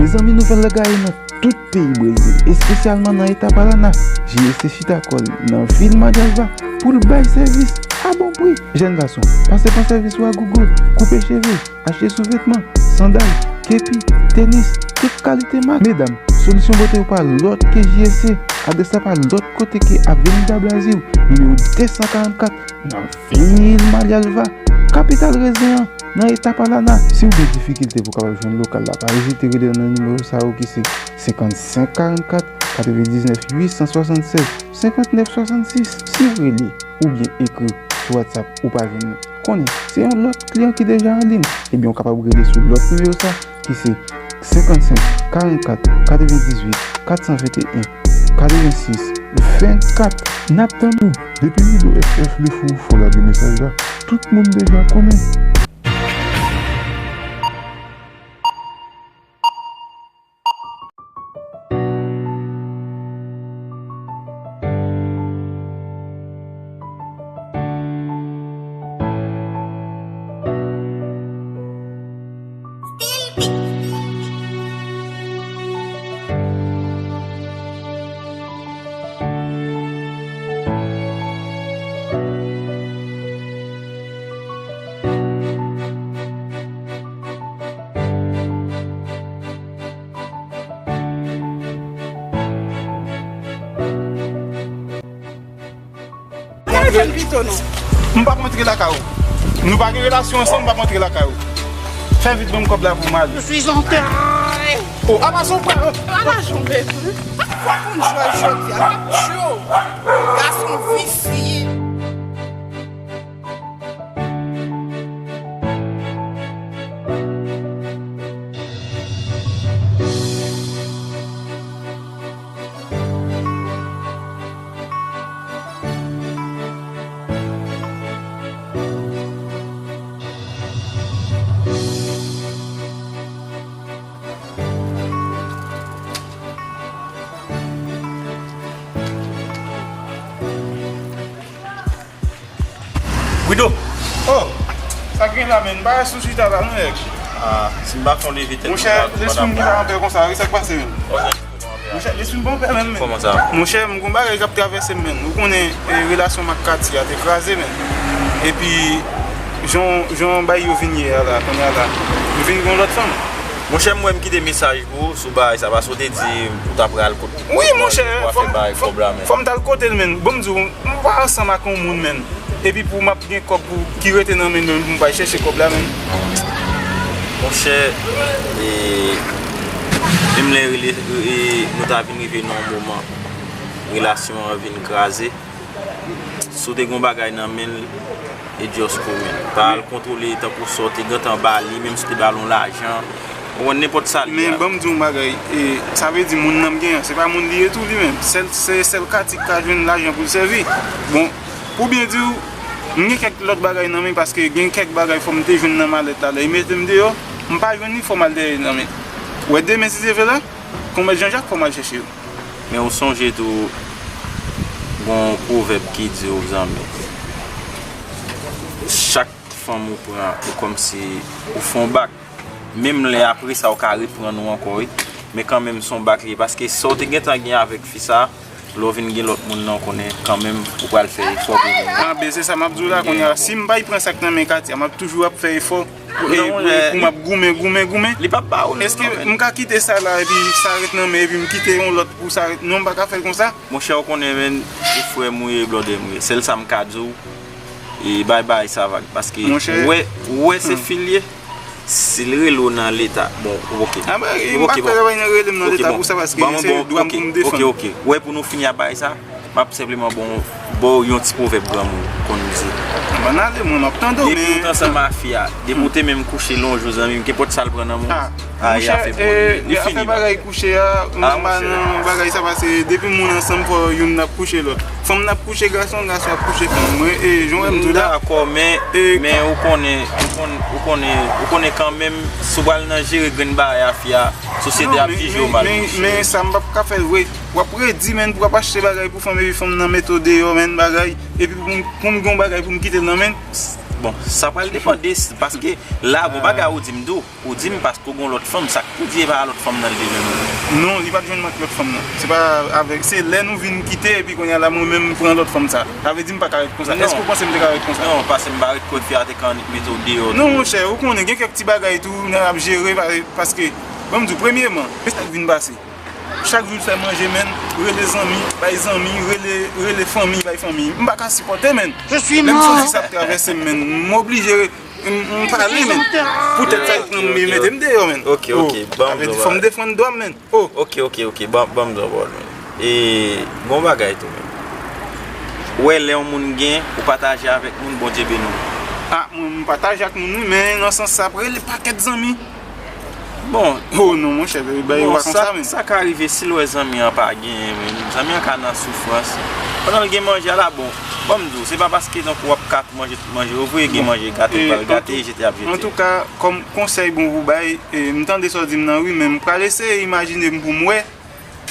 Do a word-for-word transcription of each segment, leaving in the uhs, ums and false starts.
Mezanmi, nouvèl la gaye nan tout peyi Brezil, espesyalman nan eta Paraná. J S C chita kò l nan vil Madalva pou l bay sèvis a bon pri. Jèn gason, pase pran sèvis ou a Google, koupe cheve, achte souvètman, sandal, kepi, tenis, tout kalite mak. Medam, solisyon bote yo pa lòt ke J S C. Adrès la pa lòt kote ke Avenida Brazil, nimewo de san karannkat, nan vil Madalva, kapital rezen an, nan eta Paraná. Si w gen difikilte pou w kapab jwenn lokal la, pa ezite rele nan nimewo sa yo ki se senkannsenk karannkat katrevendiznèf uit san swasannsèz senkantnèf swasannsis. Si w rele oubyen ekri sou WhatsApp ou pa jwenn nou, konnen se yon lòt kliyan ki deja an liy, ebyen w kapab rele sou lòt nimewo sa ki se senkannsenk karannkat katrevendizuit katsanventeyen katrevensis vennkat. N ap tann ou. Depi Nido F F Lefou fò lage mesaj la, tout moun deja konnen. Gade jèn Vito non. M p ap rantre lakay ou. Nou pa gen relasyon ansanm, m p ap rantre lakay ou. Fè vit ban m kòb la pou m ale. Je suis en terre. Oh, apa son frè. Ala jwenn bezwen. Fò konn jwè jodi a. M ap tchwe w. Gason visye. Guido! Oh! Sa k gen la, menn? M pa wè sou chita la, non, nèg. Ah, si m pa fè yon leve tèt. Monchè, lespri m gentan anpè konsa, wi, sa k pase, menn? Monchè, lespri m pa anpè menm, menn. Kòman sa? Monchè, m gon bagay k ap travèse m, menn. Ou konnen, eh, relasyon m ak Katia te kraze, menn. Epi, jan, jan bagay yo vin ye a la, kounye a la, m vin gon lòt fanm. Monchè, m wè m kite mesaj pou ou sou bagay sa, paske w te di ou t ap pral kot Wi, monchè, fò m, fò m t al kote l, menn. Bon, m di w, m pa ansanm ak yon moun, menn. Epi pou m ap gen kòb pou, ki rete nan men l, pou m pa al chèche kòb la, menn. Monchè, e, menm lè rele, e, nou ta vin rive nan yon moman, relasyon an vin kraze. Si w te gen yon bagay nan men l, e just komen. Pa al kontwole tankou sa w te gentan ba li, menm si w te ba l yon lajan. Ou konn nenpòt sa l ye a. Men ban m di w yon bagay, e, sa vle di moun nan m gen an, se pa moun li ye tou li menm. Sèl, se sèl Katy k ka jwenn lajan pou l sèvi. Bon, pou byen di w, m gen kèk lòt bagay nan men paske gen kèk bagay fò m te jwenn nan malèt la, lè y mete m deyò, m pa jwenn li, fò m al dèyè nan men. Wè demen si Dye vle la, kon mèt Janjak fò m al chèche yo. Men ou sonje tou, gon pwovèb ki di ou zanmi, chak fanm ou pran, ou kòmsi ou fè yon bak. Menm lè apre sa, ou ka reprann ou ankò, wi. Men kanmenm, se yon bak li ye. Paske sa w te gentan gen avèk fi sa, lè w vin gen lòt moun nan, ou konnen kanmenm, ou pral fè efò pou vin. Ah, ben, se sa m ap di w la, kounye a, si m pa pran sa k nan men Katia, m ap toujou ap fè efò. Pou, e, pou, pou m ap goumen, goumen, goumen. Li p ap ba ou l. Èske m ka kite sa la epi sa ret nan men epi m kite yon lòt pou sa ret? Non, m pa ka fè l konsa. Monchè, ou konnen, menn, se frè m ou ye, blòdè m ou ye. Sèl sa m ka di w, e bay bagay sa vag. Paske ou wè, ou wè se fi l ye. Si l rele w nan leta, bon, oke. Ah, ben, m pa kwè l ap rele m nan leta pou sa, paske se dwa m pou m defann. Oke, oke. Ou wè pou nou fini ak bagay sa, m ap senpleman ba w, ba w yon ti pwovèb granmoun konn di. Bann ale, mwen, m ap tande w, men. Depi ou t ansanm a fi a, depi ou te menm kouche lonje w, zanmi m, kenpòt sa l pran nan men w, a, e afè pa w li, li fini, bagay kouche a, m pa nan bagay sa, paske depi moun ansanm, fò youn ap kouche lòt. Fanm n ap kouche gason, gason ap kouche fanm. Mwen, e, jan w wè m di w la. Dakò, men, men ou konnen, ou konnen, ou konnen kanmenm, si w pral nan jere grenn bagay a fi a, sosyete a ap jije w mal, monchè. Men, men sa m p ap ka fè l vre. W ap redi, menn, pou w ap achte bagay pou fanm epi fanm nan mete w deyò, menn, bagay. Epi pou m, pou m gen yon bagay pou m kite l nan men l. Bon, sa pral depann de, paske la, gon bagay ou di m tou, ou di m paske ou gon lòt fanm, sa k pou di e pa lòt fanm nan li te jwenn ou? Non, li pa t jwenn mwen ak lòt fanm nan. Se pa avèk, se lè nou vin kite epi kounye a la mwen menm m pran lòt fanm sa. Sa vle di m pa ka ret konsa. Èske ou panse m te ka ret konsa? Non, paske m pa ret kwè fi a te ka annik mete w deyò tou. Non, monchè, ou konnen gen kèk ti bagay tou, n ap jere pa-, paske, ban m di w, premyèman, men sa k vin pase. Chak jou l fè manje, menn, rele zanmi, bay zanmi, rele, rele fanmi, bay fanmi. M pa ka sipòte, menn. Je suis mort. Lè m santi sa ap travèse m, menn, m oblije, m, m pale, menn. Poutèt sa, l pran m, li mete m deyò, menn. Ok, ok, ban m di w. Fò m defann dwa m, menn. Oh. Ok, ok, ok, ban, ban m di w pawòl, menn. E, gon bagay tou, menn. Ou wè, lè yon moun gen, ou pataje avèk moun, Bondye beni w. Ah, mwen, m pataje ak moun, wi, men nan sans sa, ap rele pakèt zanmi. Bon. Oh non, monchè, bagay yo pa konsa, menn. Sa ka rive si l wè zanmi an pa genyen, menn. Zanmi an ka nan soufrans. Pandan l gen manje a la, bon, ban m di w, se pa paske donk w ap ka manje tout manje yo vre, gen manje gate, w pral gate, jete, ap jete. Antouka, kòm konsèy bon pou bay, e, m tande sa w di m nan, wi, men m pral eseye imajine m pou m wè,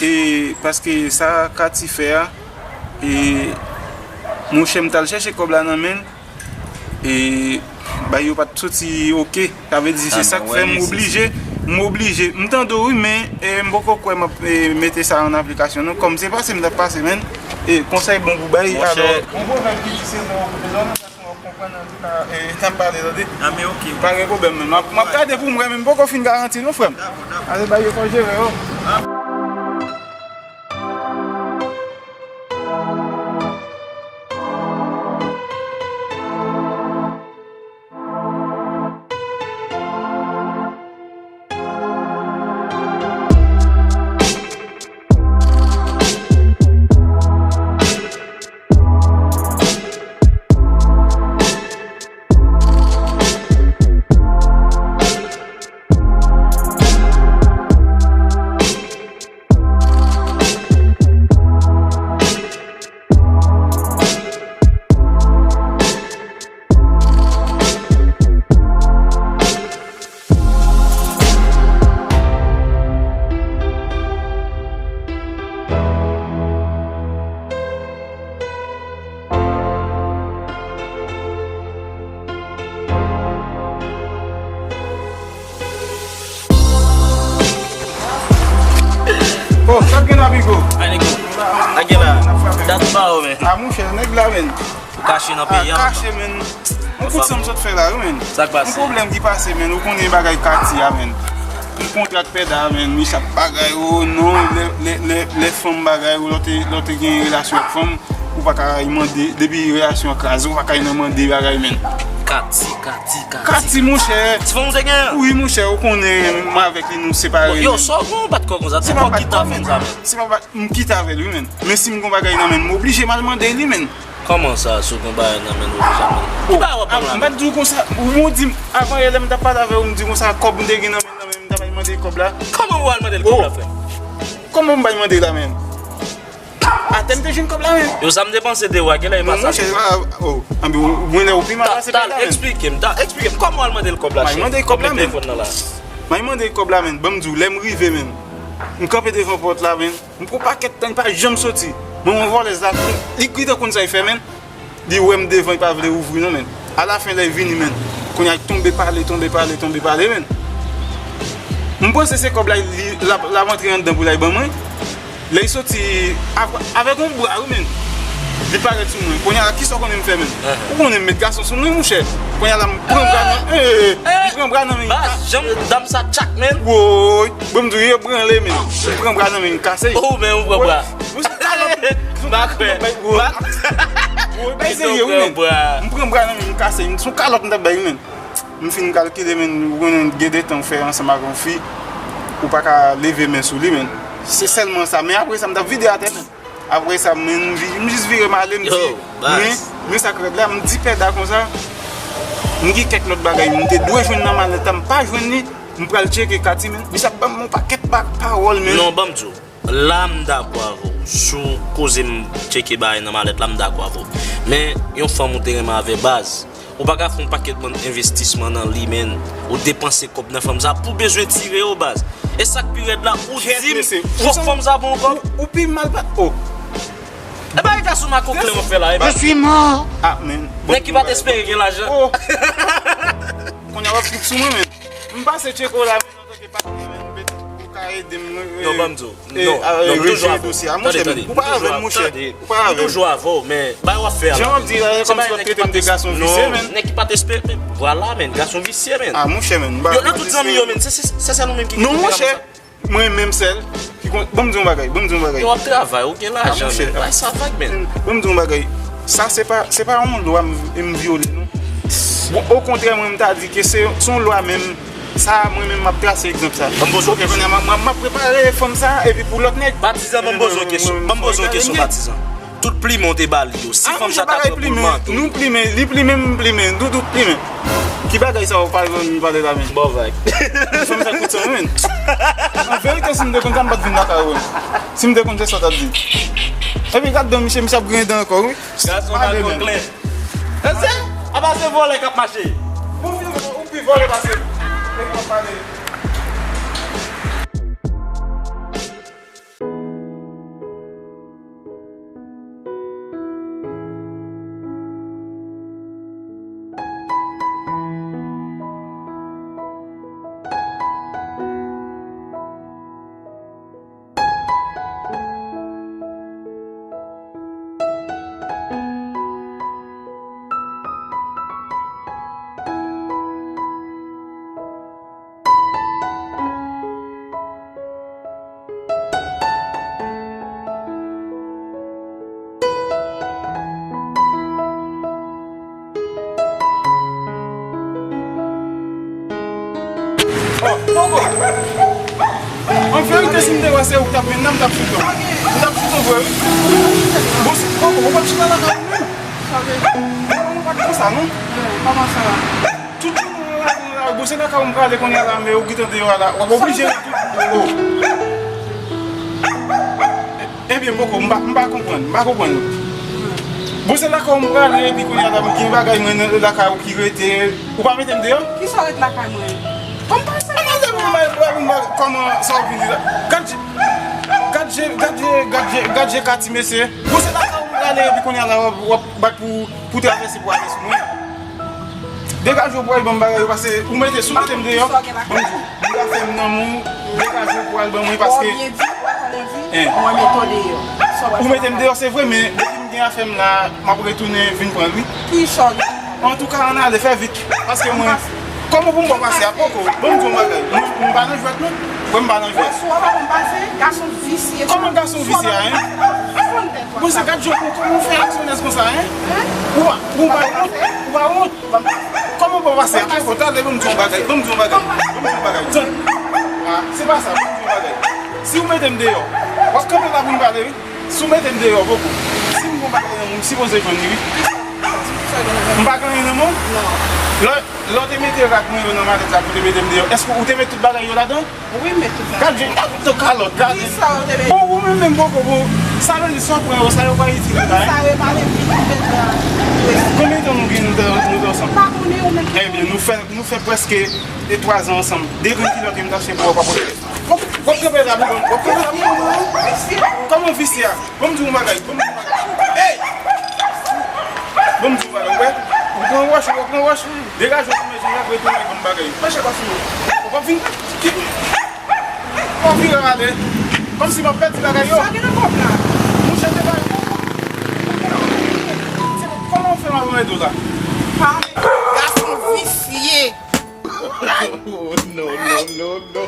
e, paske sa Katy fè a, e, monchè, m t al chèche kòb la nan men l, e, bay yo pa t soti oke. Sa vle di se sa k fè m oblije, m oblije. M tande w wi, men, e, m poko kwè m ap, e, mete sa an aplikasyon non. Kòm se pase m t ap pase, menn, e, konsèy bon pou bay, alò. Gon pwovèb ki di se lè w koupe zòn, gason w ap konprann, antouka, e, sa m pale, tande. Ah, men ok. Pa gen pwoblèm, menn. M ap, m ap gade pou m wè, men m poko fin garanti non, frè m. Dakò, dakò. Ale bay yo fò jere yo. Oh, sa k gen la, Bigo? Ay, nèg yo. Sa k gen la? Dat ba yo, men. A, monchè, nèg la, men. Ou kache nan peyi a? Kache, men. Yon kout san m sot fè la, wi, men. Sa k pase? Yon pwoblèm ki pase, men. Ou konnen bagay katye a, men. M kontre ak pèda, men. Li chak bagay, oh, non. Lè, lè, lè, lè fanm bagay, ou lè w te, lè w te gen relasyon ak fanm. Ou pa ka al mande, depi relasyon an kraze, ou pa ka al nan mande bagay, men. Kati, Kati, Kati. Kati, monchè. Ti fanm ou te gen an? Wi, monchè, ou konnen, mwen avèk li, nou separe. Bon, yo, sa w gen, ou bat kò konsa, ti fanm kite avè l sa, men. Se pa, m kite avè l, wi, men. Men si m gon bagay nan men m, m oblije m al mande li, men. Kòman sa, si w gon bagay nan men w, ou oblije al mande? Ki bagay w ap pale la, men? M pa t di w konsa, ou di m, avan yè, lè m t ap pale avè w, m di konsa, kòb m te gen nan men, nan men m, m t ap al mande kòb la. Kòman w al mande l kòb la, frè m? Kòman m bay mande la, men? Atè m te jwenn kòb la, men. Yo, sa m te panse de ou a, genlè e pa sa. Non, monchè, ah, oh, anben, ou, ou, ou pi mal pase pèda, men. Tal, eksplike m, tal, eksplike m. Kòman w al mande l kòb la, chèf? Mwen mande kòb la, men. Mwen mande kòb la, men. Ban m di w, lè m rive, men. M kanpe devan pòt la, men. M pran pakèt tan, li pa janm soti. Mwen, mwen vòlèz la, li gentan konn sa l fè, men. Li wè m devan, li pa vle ouvri non, men. Alafen, lè l vini, men. Kounye a, l tonbe pale, tonbe pale, tonbe pale, men. M panse se kòb la, li, l ap, l ap antre anndan pou l al ban mwen. Lè l soti, av-, avèk yon bra, wi, men. Li parèt sou mwen. Kounye a, kisa w konnen m fè, men? Ou konnen m met gason sou mwen, monchè. Kounye a la, m pran bra nan, eh, m pran bra nan men. Baz, janm dam sa tchak, men. Woy, bon, m di w, yo branle, men. M pran bra nan men, m kase. Oh, men, ou pran bra. Ou se kalòt. M pa kwè. Woy, bay serye, wi, men. M pran bra nan men, m kase. Se yon kalòt m t ap bay, wi, men. M fin kalkile, men, ou konnen gen de tan ou fè ansanm ak yon fi, ou pa ka leve men sou li, men. Se sèlman sa. Men apre sa, m t ap vide atè, men. Apre sa, men, m vi-, m jis vire m ale, m di, men, men sa k rèd la, m di pèda konsa, m gen kèk lòt bagay, m te dwe jwenn nan malèt la, m pa jwenn li, m pral tcheke Kati, men. Misye ap ban m yon pakèt pa-, pawòl, men. Non, ban m di w. La m dakò avè w sou koze m tcheke bagay nan malèt la, m dakò avè w. Men, yon fanm ou te renmen avè baz, ou pa ka fè yon pakèt bann envestisman nan li, men, ou depanse kòb nan fanm sa pou bezwen tire yo, baz. E sa k pi rèd la, ou di m fòk fanm sa ba w kòb. Ou pi mal pa, oh. E bagay Sou makoklen w fè la, e pa. Je suis mort. Ah, men. Nèg ki pa t espere gen lajan. Oh. Kounye a w ap fout sou mwen, men. M pase Tcheko la, men, antanke patnè, men, petèt ou ka ede m, eh, non, ban m di w. Eh, non, ah, non, m toujou avè w. Dosye a, monchè, men. Ou pa avè m, monchè. Ou pa avè m. M toujou avè w, men bagay w ap fè a la. Jan w ap di la, e kòmsi w ap trete m de gason visye, men. Nèg ki pa t espere, men. Vwala, men. Gason visye, men. Ah, monchè, men. Yo, nan tout zanmi yo, men. Se, se, se sèl ou menm ki. Non, monchè. Mwen menm sèl ki konn. Ban m di yon bagay, ban m di yon bagay. Yo, w ap travay, ou gen lajan, men. Bay sa vag, men. Ban m di yon bagay. Sa se pa, se pa yon lwa m, m vyole, non. Bon, okontrè, mwen, m ta di ke se, se yon lwa menm. Sa, mwen menm, m ap trase egzanp sa. Ban m poze w kesyon. M ap, m ap prepare fanm sa, epi pou lòt nèg. Patizan, ban m poze w kesyon. Ban m poze w kesyon, patizan. Tout plimen w te ba li yo. Si fanm sa ta pran pou l manke w. Nou plimen, li plimen, m plimen, nou tout plimen. Ki bagay sa w pa vin pale la, men? Bon vag. Fanm sa kout san, men. An verite, si m te konn sa, m pa t vin lakay ou, men. Si m te konn se sa w t ap di. Epi gad dan misye, misye ap griyen dan ankò, wi. Gason mal koklè. Ese, apa se vòlè k ap mache. Ou pi, ou pi vòlè pase. Nèg k ap pale. Oh, Poko! An verite, si m te wè se ou k t ap mennen m, m t ap fout ou. M t ap fout ou vre, wi. Bon, si Poko, ou p ap chita lakay ou menm. Ou pa t konsa, non? Kòman sa? Tout moun nan la, nan la, bon, se lakay ou m prale kounye a la, men ou gentan deyò a la. W ap oblije ret tout. Oh. Ebyen, Poko, m pa, m pa konprann, m pa konprann. Bon, se lakay ou m prale, epi kounye a la, m gen bagay mwen nan lakay ou ki rete. Ou pa mete m deyò? Kisa w ret lakay mwen? Kòm pa sa. Kòman sa w vini la? Gad je, gad je, gad je, gad je ka ti mesye. Bon, se lakay ou m prale, epi kounye a la, w ap, w ap bat pou, pou travèse pou ale sou mwen. Degaje w pou al ban m bagay yo, paske ou mete, si w mete m deyò, ban m di w, m ka fè m nan men w, degaje w pou al ban mwen, paske. Ou mete m deyò, se vre, men depi m gen afè m la, m ap retounen vin pran l, wi. Antouka, ann ale, fè vit, paske mwen, kòman pou m ba w pase a? Poko, ban m di w yon bagay, mwen, m pa nan jwèt, non. Mwen, m pa nan jwèt. Kòman gason visye a, en? Bon, se gad jan pou, kòman w fè aksyonnen konsa, en? Ou pa, ou pa wont, ou pa wont. Kòman w pa pase? Atò, talè, ban m di yon bagay, ban m di yon bagay, ban m di yon bagay. Tann. Ah, se pa sa, ban m di yon bagay. Si w mete m deyò, w ap kanpe la pou n pale, wi. Si w mete m deyò, Poko. Si m gon bagay nan men w, m sipoze jwenn li, wi. M pa gen anyen nan men w? Non. Lè, lè w te mete rad mwen yo nan malèt la pou w te mete m deyò, èske ou te met tout bagay yo ladan? Wi, m met tout bagay. Gad je, gad je kalòt, gad je. Kisa w te mete? Bon, ou menm menm, Poko, bon, sa vle di sa w pran yo, sa yo pa itil la, en? Sa yo pa itil la. Konbyen tan nou gen nou te, nou te ansanm? M pa konnen, ou menm ki konnen. Ebyen, nou fè, nou fè prèske de twa zan ansanm. De grenn kilòt ke m t achte pou ou, pa pote. W ap, w ap kanpe la pou mwen, w ap kanpe la pou mwen. Kòman visye a? Ban m di w yon bagay, ban m di w yon bagay. Hey! Ban m di w yon bagay, ou wè? Ou pran wòch, ou pran wòch. Degaje w pou manje, w ap retounen ban m bagay. Mache pa sou mwen. Ou p ap vin. Ou p ap vire ale. Kòmsi m ap pèdi bagay yo. Sa gen nan kòb la? Monchè, te bay. Kòman w fè m ap ede w la? Gason visye. Oh, no, no, no, no.